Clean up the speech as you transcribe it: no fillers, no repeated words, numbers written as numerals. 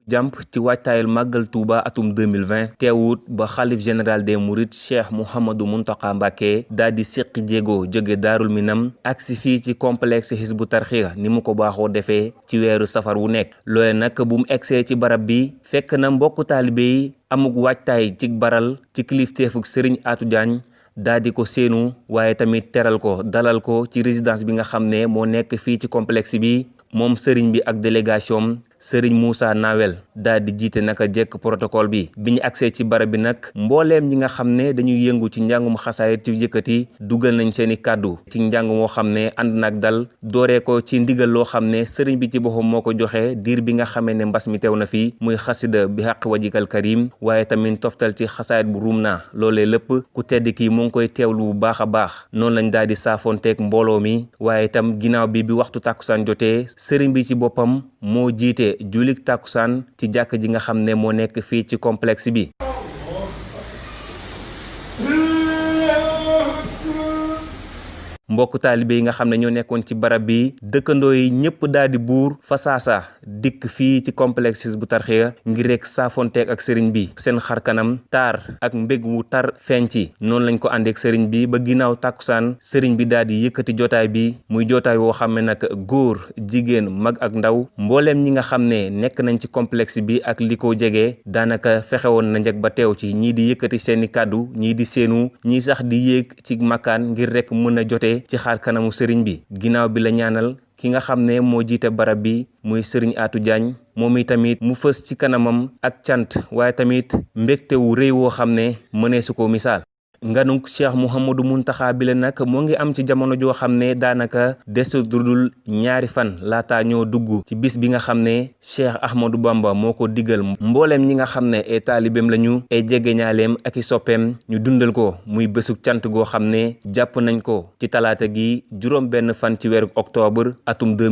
jàmp ci waajtaayal màggal Touba atum 2020 teewut ba xalif général des mourides Cheikh Mouhamadou Mountakha Mbacké daal di séqi jéego jóge Daarul Minam agsi fii ci complexe Hizbut Tarqiyyah ni mu ko baaxoo defee ci weeru safar wu nekk loole nag bu mu egsee ci barab bi fekk na mbokku taalibe yi amuk waajtaay ci baral ci kilifteefuk Serigne Atou Diagne daal di ko séenu waaye tamit teral ko dalal ko ci résidence bi nga xam ne moo nekk fii ci complexe bi moom sëriñ bi ak délégation sëriñ Moussa Nawel daal di jiite naka jekk protocole bi ñu agsee ci barab bi nag mbooleem ñi nga xam ne dañuy yëngu ci njàngum xasaayit ci yëkkati dugal nañ seeni kàddu ci njàng moo xam ne ànd nag dal dooree ko ci ndigal loo xam ne sëriñ bi ci boppam moo ko joxe diir bi nga xamee ne mbas mi teew na fi muy xasida bi xaq wajikal karim waaye tamit toftal ci xasaayit bu ruum naa loolee lépp ku tedd kii mu ngi koy teewlu bu baax a baax noonu lañ daal di saafonteeg mbooloo mi waaye itam ginnaaw bi waxtu tàkkusaan jotee sëriñ bi ci boppam moo jiite julik tàkkusaan ci jàkk ji nga xam ne moo nekk fii ci complexe bi mbokk taalibe yi nga xam ne ñoo nekkoon ci barab bi dëkkandoo yi ñëpp daal di buur fasaasa dikk fii ci complexe Hizbut Tarqiyyah ngir rek saafonteeg ak sëriñ bi seen xarkanam taar ak mbég wu tar feeñ ci noonu lañ ko àndeek sëriñ bi ba ginnaaw tàkkusaan sëriñ bi daal di yëkkati jotaay bi muy jotaay woo xam ne nag góor jigéen mag ak ndaw mbooleem ñi nga xam ne nekk nañ ci complexe bi ak li ko jege daanaka fexewoon na njëkk ba teew ci ñii di yëkkati seeni kàddu ñii di seenu ñii sax di yéeg ci makkaan ngir rek mën a jotee ci xaar kanamu sëriñ bi ginnaaw bi la ñaanal ki nga xam ne moo jiite barab bi muy sëriñ Atou Diagne moom i tamit mu fës ci kanamam ak cant waaye tamit mbégte wu rëy woo xam ne mënee su ko misaal nganuk Cheikh Mouhamadou Mountakha bi la nag moo ngi am ci jamono joo xam ne daanaka desudul ñaari fan laata ñoo dugg ci bis bi nga xam ne Cheikh Ahmadou Bamba moo ko digal mbooleem ñi nga xam ne ay taalibeem lañu ay jegeñaaleem ak i soppeem ñu dundal ko muy bésug cant goo xam ne jàpp nañ ko ci talaata gi juróom benn fan ci weeru octobre atum 2000